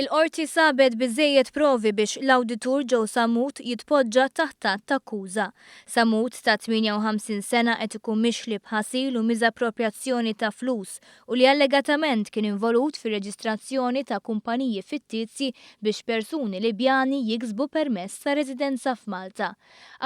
Il-Qorti sabet biżżejjed provi biex l-Awditur Joe Sammut jitpoġġa taħt att t'akkuża. Sammut ta' 58 sena qed ikun mixli b'ħasil u miżapproprjazzjoni ta' flus u li allegatament kien involut fir-reġistrazzjoni ta' kumpaniji fittizji biex persuni Libjani jiksbu permess ta' residenza f'Malta.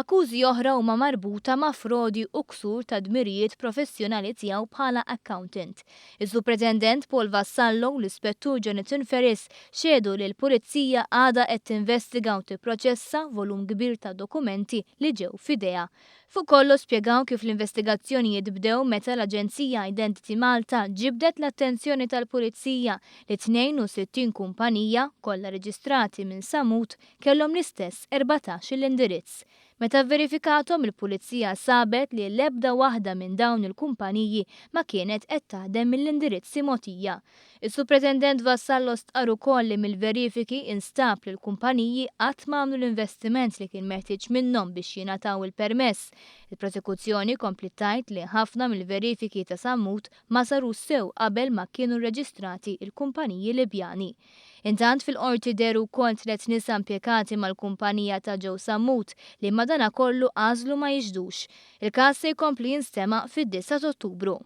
Akkużi oħra huma marbuta ma' frodi u ksur ta' dmirijiet professjonali tiegħu bħala accountant. Is-Supretendent Paul Vassallo u l-Ispettur Jonathan Ferris xehdu li l-Pulizija għadha qed tinvestiga u tipproċessa volum kbir ta' dokumenti li ġew f'idejha. Fuq kollox spjegaw kif l-investigazzjonijiet bdew meta l-Aġenzija Identity Malta ġibdet l-attenzjoni tal-Pulizija li 62 kumpanija, kollha reġistrati minn Sammut, kellhom l-istess 14-il indirizz. Meta vverifikathom il-Pulizija sabet li l-ebda waħda minn dawn il-kumpaniji ma kienet qed taħdem mill-indirizzi mogħtija. Is-Supretendent Vassallo stqarr ukoll li mill-verifiki instab li l-kumpaniji qatt ma għamlu l-investiment li kien meħtieġ minnhom biex jingħataw il-permess. Il-prosekuzzjoni kompliet tgħid li ħafna mill-verifiki ta' Sammut ma sarux sew qabel ma kienu rreġistrati l-kumpaniji Libjani. Intant fil-Qorti dehru wkoll tlett nisa impjegati mal-kumpanija ta' Joe Sammut li madanakollu għażlu ma jixhdux. Il-każ se jkompli jinstema' fid-9 t'Ottubru.